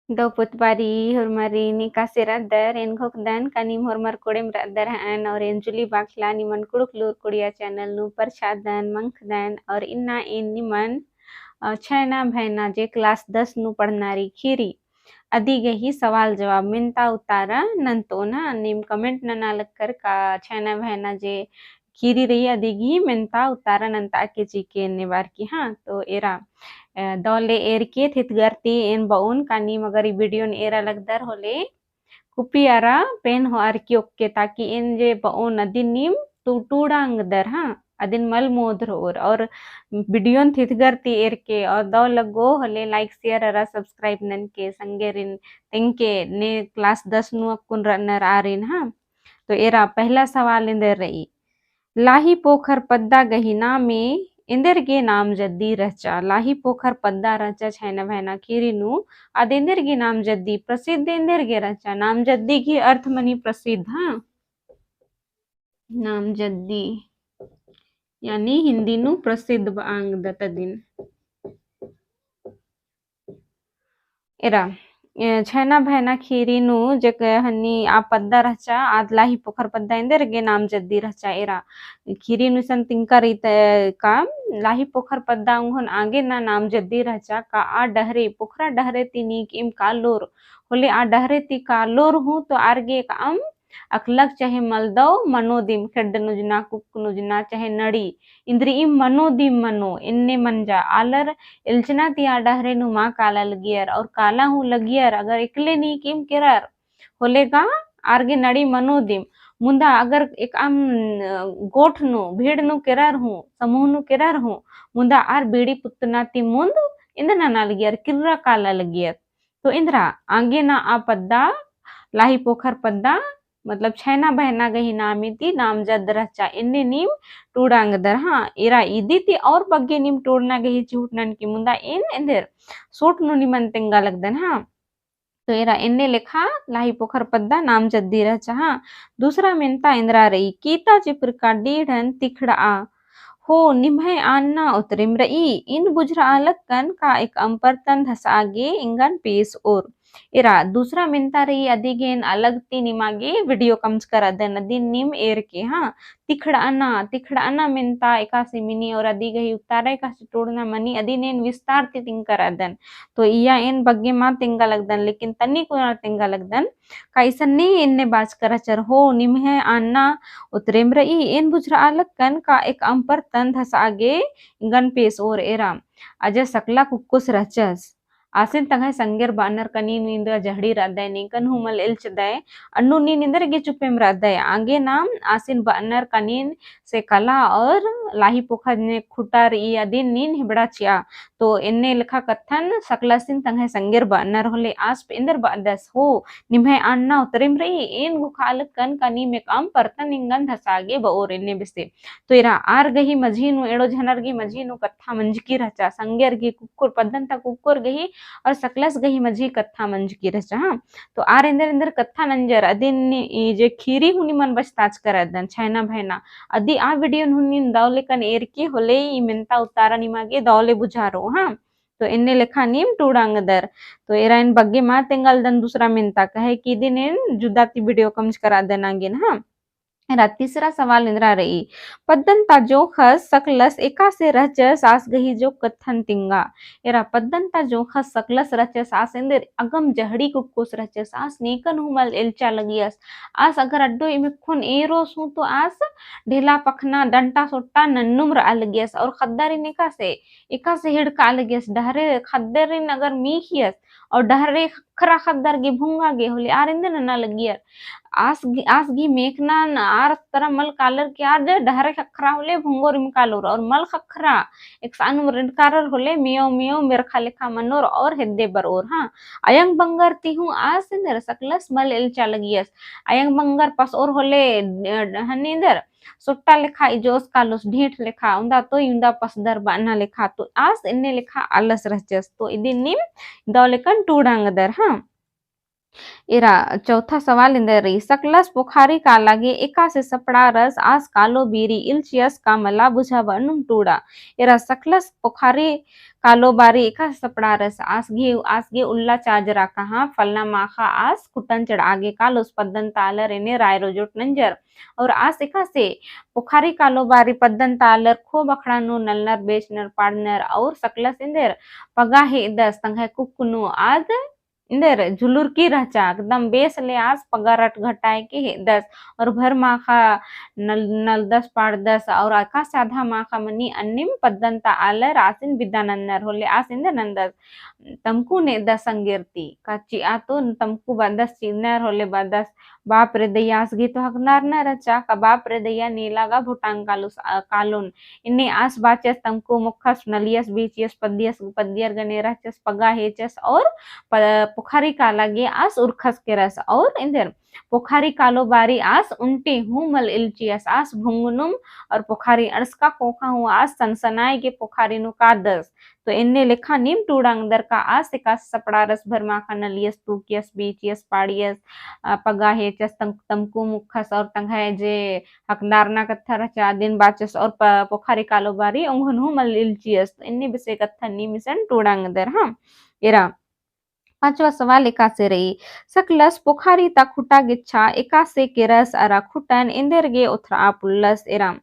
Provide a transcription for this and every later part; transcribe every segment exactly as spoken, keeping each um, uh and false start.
दव पुतबारी होरमारिन एकासे रअदर, एन घोखदन का नीम होरमर कोड़ेम रअदर हअन और एन जूली बाखला निमन कुँड़ुख़ लूर कुड़िया channel नू परछादन, मंखदन और इन्ना एन निमन, अ, छैना भैना जे class दस नू पढ़ना रई ख़ीरी, अदी गही सवाल जवाब मेन्ता उत्तारा नन्तोन। नीम comment नना लगकर का छैना भैना जे ख़ीरी रई अदी गही मेन्ता उत्तारा नन्तआ के चिके एन्ने बार की, हाँ। तो एरा, अ, दव ले एरके थितगर ती एन बओन का नीम अगर ई video न एरा लगदर होले कुपियरा पेन होअर की ओक्के, ताकि एन जे बओन अदिन नीम टूड़ा ओंगदर, हाँ, अदिन मल मोदरओर। और video न थितगर ती एरके और दव लग्गो होले like share अरा subscribe ननके संगेरिन तेंगके ने class दस नू अक्कुन रअनर आरिन, हाँ। तो एरा पहला सवाल एन्देर रई, लाही पोखर पद्दा गही नामे एन्देर गे नामजद्दी रहचा। लाही पोखर पद्दा रहचा छैना भैना ख़ीरी नू, आद एन्देर गे नामजद्दी, प्रसिद्ध एन्देर गे रहचा। नामजद्दी गही अर्थ मनी प्रसिद्ध, हाँ। नामजद्दी यानी हिन्दी नू प्रसिद्ध बआ ओंगदत अदिन। एरा, ए, छैना भैना ख़ीरी नू जे क-, हन्नी आ पद्दा रहचा, आद लाही पोखर पद्दा एन्देर गे नामजद्दी रहचा। एरा, ख़ीरी नू इसन तिंका रई त का लाही पोखर पद्दा ओंघोन आगे ना नामजद्दी रहचा का आ डहरे, पोखरा डहरे ती नीकइम कालोर, होले आ डहरे ती कालोर हूँ तो आर गे एकअम अकलग चहे मलदव मनो दिम, खेड्ड नुजना, कुक्क नुजना, चहे नड़ी, इन्द्रिइम मनो दिम मनो, एन्ने मंजा। आलर एल्चना ती आ डहरे नू मा काला लगियर, और काला हूँ लगियर, अगर एकले नीकइम केरर, होले गा आर गे नड़ी मनो दिम, मुन्दा अगर एकअम, अ, गोठ नू, भीड़ नू केरर हूँ, समूह नू केरर हूँ, मुन्दा आर बीड़ी पुत्तना ती मुन्द एन्देर नना लगियर, किर्रा काला लगियर। तो एन्दरा आगे ना आ पद्दा, लाही पोखर पद्दा, मतलब छैना भैना गही नामे ती नामजद्द रहचा, एन्ने नीम टूड़ा ओंगदर। हाँ, एरा इदी ती और बग्गे नीम टूड़ना गही चिहुट ननकी, मुन्दा एन एन्देर short नू निमन तेंगा लगदन। हाँ, तो एरा एन्ने लेखा लाही पोखर पद्दा नामजद्दी रहचा। हाँ, दूसरा मेन्ता एन्दरा रई, कीता चिपरका डीड़न तिखड़आ, हो निम्है आन्ना उतरेम रई, एन बुझरआ लक्कन का एकअम परतन धसआ गे एंगन पेस ओर। एरा दूसरा मेन्ता रई, अदी गे एन अलग ती निमा गे video कमचकर अदन, अदिन नीम एरके। हाँ, तिखड़अना, तिखड़अना मेन्ता एकासे मनी और अदी गही उत्तारा एकासे टूड़ना मनी, अदिन एन विस्तार ती तिंकर अदन। तो इया एन बग्गे मा तेंगा लगदन, लेकिन तनी कोना तेंगा लगदन का इसन नी एन्ने बाचकर रहचर, हो निम्है आन्ना उतरेम रई, एन बुझरआ लक्कन का एकअम परतन धसआ गे एंगन पेस ओर। एरा अजय सकला कुक्कोस रहचस। आसिन तंग्है संगेर बअनर का नीन इन्दा जहड़ी रअदय, नीकन हूँ मल एल्चदय, अन्नु नीन एन्देर गे चुपेम रअदय। आगे नाम आसिन बअनर का नीन से कला और लाही पोखर ने खुटा रई, अदिन नीन हेबड़ा चिआ। तो एन्ने लेखा कत्थन सकलासिन तंग्है संगेर बअनर होले आस एन्देर बअदस, हो निम्है आन्ना उतरेम रई, एन घोखआ लक्कन का नीम एकअम परतन एंगन धसआ गे बओर, एन्ने बेसे। तो एरा आर गही मझी नू, एंड़ो झनर गही मझी नू कत्था मंजकी रहचा, संगेर गही कुक्कोर, पद्दन ता कुक्कोर गही और सकलस गही मझी कत्था मंजकी रहचा। हाँ, तो आर एन्देर एन्देर कत्था नंजर अदिन ई जे खीरी हूँ निमन बछताचकर अदन, छैना भैना। अदी आ video नू हूँ नीन दव लेकन एरके होले ई मेन्ता उत्तारा निमा गे दव ले बुझारो। हाँ, तो एन्ने लेखा नीम टूड़ा ओंगदर। तो एरा एन बग्गे मा तेंगा लगदन दूसरा मेन्ता, कहे कि इदिन एन जुदा ती video कमचकर अदन आगेन। हाँ, एरा तीसरा सवाल एन्दरा रई, पद्दन ता जोंख़स सकलस एकासे रहचस आस गही जोंख़ कत्थन तिंगा। एरा पद्दन ता जोंख़स सकलस रहचस आस एन्देर अगम जहड़ी कुक्कोस रहचस, आस नीकन हूँ मल एल्चा लगियस। आस अगर अड्डो इमेखोन एरोस हूँ तो आस ढेला पखना डंटा सोट्टा नन्नुम रआ लगियस और ख़द्दारिन एकासे, एकासे हिड़का लगियस, डहरे ख़द्दारिन अगर मीख़ियस और डहरे ख़क्खरा ख़द्दर गे भुंगा गे होले आर एन्देर नना लगियर। आस गी, आस गी मेखना न आर तरा मल कालर के आर जे डहरे ख़क्खरा होले भुंगोरिम कालोर और मल ख़क्खरा एकसानुम रिंडकारर होले मियो मियो मेरखा लेखा मनोर और हेद्दे बरओर। हाँ, अयंग बंगर ती हूँ आस एन्देर सकलस मल एल्चा लगियस। अयंग बंगर पसओर होले, अ, हन्नी एन्देर सोट्टा लेखा इजोस कालोस ढीठ लेखा, उन्दा तोई उन्दा पसदर बअना लेखा, तो आस एन्ने लेखा आलस रहचस, तो इदिन नीम दव लेकन टूड़ा ओंगदर। हाँ, एरा चौथा सवाल एन्देर रई, सकलस पोखारी काला गे एकासे सपड़ारस आस कालो बीरी इल्चियस का मला बुझाबअनुम टूड़ा। एरा सकलस पोखारी कालो बारी एकासे सपड़ारस आस गे, आस गे उल्ला चाजरा कहाँ फलना माखा आस खुटन चढ़ा गे कालोस पद्दन ता आलर एन्ने राय रोजोट नंजर। और आस एकासे पोखारी कालो बारी पद्दन ता आलर खो बखड़ा नू नलनर बेचनर पाड़नर और सकलस एन्देर पगा हेदस तंग्है कुक्क नू आद एन्देर झुलुरकी रहचा, एकदम बेस ले आस पगा रट घटाय के हेदस, और भर माखा नल-, नलदस पाड़दस, और एकासे आधा माखा मनी अन्निम पद्दन ता आलर आसिन बिदा नन्नर होले आस एन्देर नन्दस, तमकू नेदस संगेरती, का चिआ तो तमकू बअदस चिअनर होले बअदस, बाप रे दइया आस गे तो हकनार न रहचा, का बाप रे दइया नेला गा भोटांग कालुस, अ, कालोन, इन्ने आस बाचस तमकू मुखस नलियस बीचियस पद्दियस पद्दियर गने रहचस पगा हेचस और प-, पोखारी काला गे आस उरखस केरस और एन्देर पोखारी कालो बारी आस उन्टी हूँ मल इल्चियस आस भुंगनुम और पोखारी अंड़सका खोखा हूँ आस सनसनाय गे पोखारी नू कादस। तो एन्ने लेखा नीम टूड़ांगदर का आस एकासे सपड़ारस भर माखा नलियस तूकियस बीचियस पाड़ियस, अ, पगा हेचस तम-, तमकू मुखस और तंग्है जे हकदारना कत्था रहचा अदिन बाचस और प-, पोखारी कालो बारी ओंघन हूँ मल इल्चियस। तो इन्ने बेसे कत्था नीम इसन टूड़ांगदर, हाँ। एरा पाँचवा सवाल एकासे रई, सकलस पोखारी ता खुटा गेच्छा एकासे केरस अरा खुटन एन्देर गे ओथरआ पोल्लस। एरा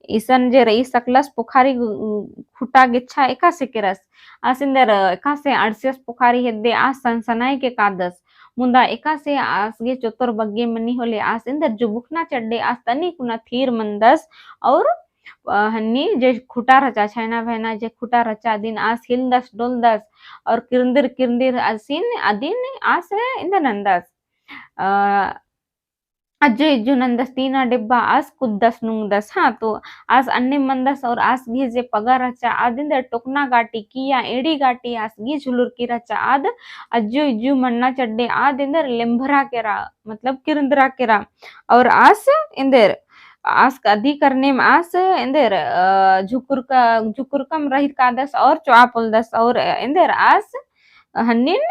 इसन जे रई सकलस पोखारी गु-, खुटा गेच्छा एकासे केरस। आस एन्देर एकासे अंड़सियस पोखारी हेद्दे आस सनसनाय के कादस। मुदा एकासे आस गे चोतोर बग्गे मनी होले आस एन्देर जुबुखना चड्डे आस तनी कुना थीर मन्दस और, अ, हन्नी जे खुटा रहचा, छैना भैना जे खुटा रहचा अदिन आस हिलदस डोलदस और किरंदिर किरंदिर आसिन अदिन आस एन्देर नन्दस। अ, अज्जु इज्जु नन्दस तीना डेब्बा आस कुद्दस नुंगदस, हाँ, तो आस अन्ने मन्दस और आस गे जे पगा रहचा आद एन्देर टोकना गाटी किया एड़ी गाटी आस गे झुलुरकी रहचा आद अज्जु इज्जु मन्ना चड्डे आद एन्देर लेम्भरा केरा, मतलब किरंदरा केरा। और आस एन्देर आस अदी करनेम आस एन्देर, अ, झुकुरका-, झुकुरकम रहित कादस और चोआ पोल्दस और एन्देर आस हन्निन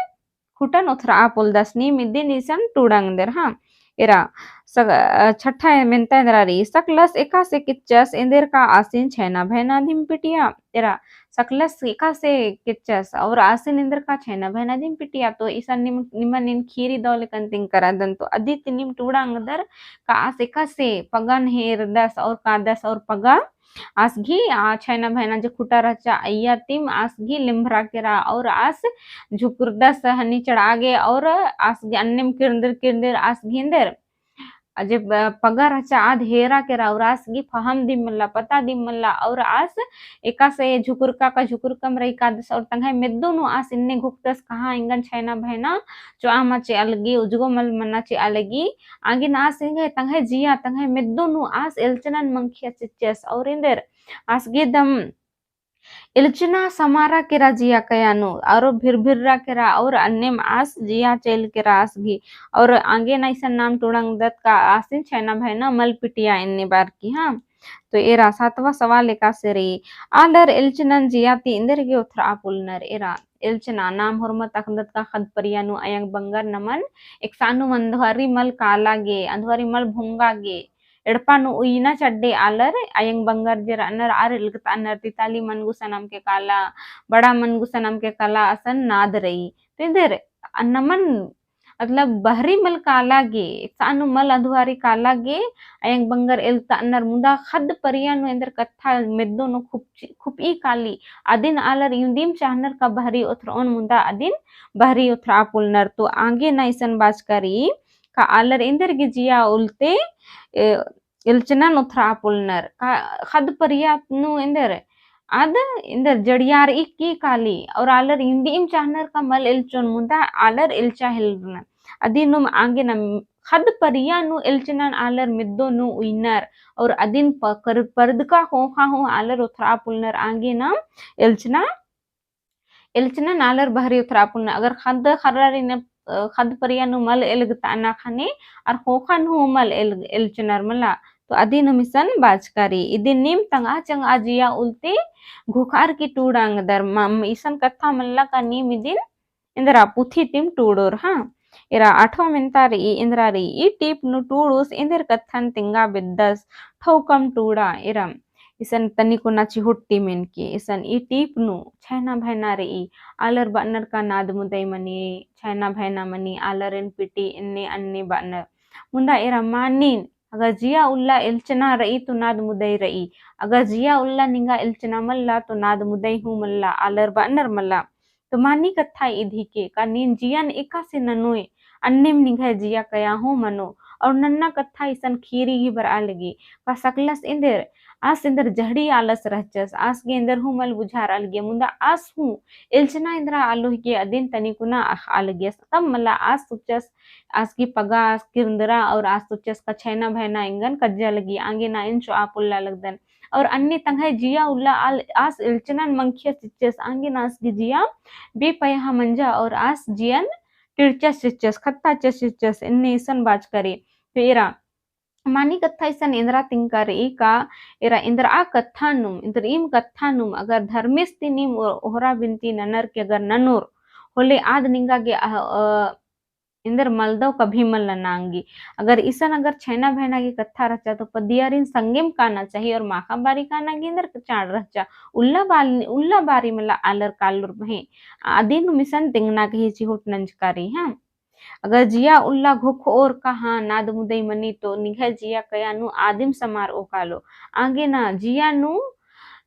खुटन ओथरआ पोल्दस। नीम इदिन इसन टूड़ांगदर, हाँ। एरा सग-, अ, छठा मेन्ता एन्दरा रई, सकलस एकासे केच्चस एन्देर का आसिन छैना भैना दिम पिटिया। एरा सकलस एकासे केच्चस और आसिन एन्देर का छैना भैना दिम पिटिया। तो इसन निम-, निमन एन खीरी दव लेकन तिंकरा दन। तो अदी ती नीम टूड़ांगदर का आस एकासे पगन हेरदस और कादस और पगा आस गही, आ, छैना भैना जे खुटा रहचा अइय्या तिम आस गही लेम्भरा केरा और आस झुकुरदस हन्नी चढ़ा गे और आस गही अन्नेम किरंदिर किरंदिर आस गही एन्देर, आ, जे ब-, पगा रहचा आद हेरा केरा और आस गही फहम दिम मल्ला, पता दिम मल्ला और आस एकासे झुकुरका का झुकुरकम रई कादस और तंग्है मेद्दो नू आस इन्ने घुखदस कहाँ एंगन छैना भैना चोआ मा चिआ लगी, उजगो मल मन्ना चिआ लगी, आंगिन आस एंग्है तंग्है जिया तंग्है मेद्दो नू आस एल्चनन मंखिया चिच्चस और एन्देर आस गे दम एल्चना समारा केरा जिया कया नू, आरो भिरभिर्रा केरा और अन्नेम आस जिया चेल केरा आस गही। और आंगे ना इसन नाम टूड़ांगदत का आसिन छैना भैना मल पिटिया एन्ने बार की, हाँ। तो एरा सातवाँ सवाल एकासे रई, आलर एल्चनन जिया ती एन्देर गे ओथरआ पोल्लनर। एरा एल्चना नाम होरमत अख़दत का ख़द्द परिया नू अयंग बंगर नमन एकसानुम अंधवारी मल काला गे, अंधवारी मल भोंगा गे, एड़पा नू उइना चड्डे आलर अयंग बंगर जे रअनर आर एलगतअनर तिताली मन गुसन अमके काला, बड़ा मन गुसन अमके काला असन नाद रई। तो एन्देर नमन मतलब बहरी मल काला गे, एकसानुम मल अंधवारी काला गे, अयंग बंगर एलगतअनर मुदा ख़द्द परिया नू एन्देर कत्था मेद्दो नू खुप-, खुपई काली, अदिन आलर इवंदिम चाहनर का बहरी ओथरओन मुदा अदिन बहरी ओथरआ पोल्लनर। तो आंगे ना इसन बाचका रई का आलर एन्देर गे जिया उल्ते, ए, एल्चनन ओथरआ पोल्लनर। का ख़द्द परिया नू एन्देर आद एन्देर जड़ियारई की काली और आलर इवंदिम चाहनर का मल एल्चोन मुदा आलर एल्चा हेलरनर। अदिनुम आंगे ना ख़द्द परिया नू एल्चनन आलर मेद्दो नू उइनर और अदिन प-, कर-, परदका ख़ोख़ा हूँ आलर ओथरआ पोल्लनर। आंगे ना एल्चना एल्चनन आलर बहरी ओथरआ पोल्लनर। अगर ख़द्द ख़र्रारिन, अ, ख़द्द परिया नू मल एलगतअना ख़ने, आर ख़ोख़ा नू मल एल-, एल्चनर मला। तो अदिनुम इसन बाचका रई। इदिन नीम तंगआ चंगआ जिया उल्ते घुखार की टूड़ांगदर। म-, इसन कत्था मल्ला का नीम इदिन एन्देरा पुथी तिम टूड़ोर, हाँ। एरा आठवा मेन्ता रई, एन्दरा रई, ई टीप नू टूड़ुस एन्देर कत्थन तिंगा बेद्दस, ठौकम टूड़ा, एरम। इसन तनिकुना चिहुट्टी मेनके, इसन ई टीप नू छैना भैना रई, आलर बअनर का नाद मुदई मनी, छैना भैना मनी, आलर एन पिटी, एन्ने अन्ने बअनर। मुन्दा एरा मानिन, अगर जिया उल्ला एल्चना रई तो नाद मुदई रई, अगर जिया उल्ला निंगा एल्चना मल्ला तो नाद मुदई हूँ मल्ला, आलर बअनर मल्ला। तो मानी कत्था इदी के, का नीन जियन एकासे ननोय, अन्नेम निंग्है जिया कया हूँ मनो। और नन्ना कत्था इसन खीरी ही बरआ लगी, का सकलस एन्देर, आस एन्देर जहड़ी आलस रहचस, आस गे एन्देर हूँ मल बुझारआ लगी, मुन्दा आस हूँ एल्चना एन्दरा आलो हिके अदिन तनिकुना अख़आ लगियस। तब मला आस सोचस, आस गे पगा आस किरन्दरा और आस सोचस का छैना भैना एंगन कज्जा लगी, आंगे ना एन चोआ पोल्ला लगदन। और अन्ने तंग्है जिया उल्ला आल आस एल्चनन मंखियस चिच्चस, आंगे ना आस गे जिया बेपयहा मंजा और आस जियन टिड़चस चिच्चस, खत्ताचस चिच्चस, एन्ने इसन बाचका रई। तो एरा मानी कत्था इसन एन्दरा तिंगका रई का, एरा एन्दरा कत्था नुम, एन्दरा ईम कत्था नुम, अगर धर्मेस ती नीम ओ-, ओहरा बिनती ननर के अगर ननोर, होले आद निंगा गे अह-, अ, एन्देर मलदव कभी मल ननांगी। अगर इसन अगर छैना भैना गे कत्था रहचा तो पदियारिन संगेम काना चाही और माखा बारी काना गे एन्देर चाड़ रहचा। उल्ला बाल-, उल्ला बारी मला आलर कालोर बहें। अदिन नुम इसन तिंगना गही चिहुट नंजका रई, हाँ। अगर जिया उल्ला घोखओर का हाँ नाद मुदई मनी तो निंग्है जिया कया नू आदिम समारओ कालो। आंगे ना जिया नू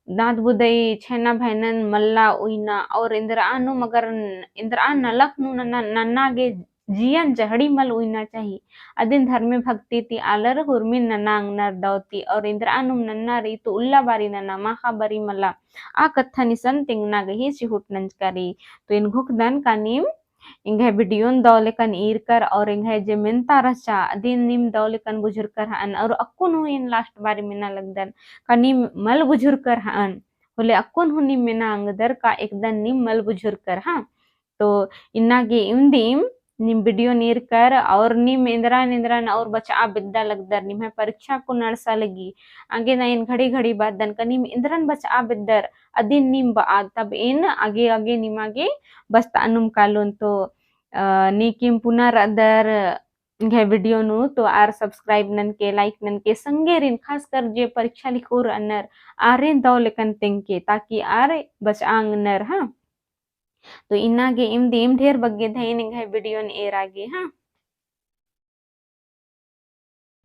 नाद मुदई छैना भैनन मल्ला उइना और एन्दरा नुम अगर एन्दरा नलख नू नन्ना, नन्ना गे जियन जहड़ी मल उइना चाही। अदिन धर्मे भक्ति ती आलर हुरमिन नना अंगनर दव ती और एन्दरा नुम नन्ना रई तो उल्ला बारी नना माखा बारी मला। आ कत्थन इसन तिंगना गही चिहुट नंजका रई। तो एन घोखदन का नीम एंग्है video न दव लेकन ईरकर और एंग्है जे मेन्ता रहचा अदिन नीम दव लेकन बुझुरकर हअन और अक्कुन हूँ एन last बारी मेना लगदन का नीम मल बुझुरकर हअन, होले अक्कुन हूँ नीम मेना अंगदर का एकदन नीम मल बुझुरकर, हाँ। तो इन्ना गे इवंदिम नीम video न ईरकर और नीम एन्दरन एन्दरन और बचआ बेद्दा लगदर, निम्है परीक्षा अक्कुन अंड़सा लगी। आगे ना एन घड़ी घड़ी बअदन का नीम एन्दरन बचआ बेद्दर, अदिन नीम बआ तब एन आगे आगे निमा गे बचतआ नुम कालोन। तो, अ, नीकिम पुना रअदर एंग्है video नू तो आर subscribe ननके, like ननके, संगेरिन खासकर जे परीक्षा लिखओर रअनर आरिन दव लेकन तेंगके ताकि आर बचआ अंगनर, हाँ। तो इन्ना गे इवंदिम ढेर बग्गे धइन एंग्है video न एरा गे, हाँ।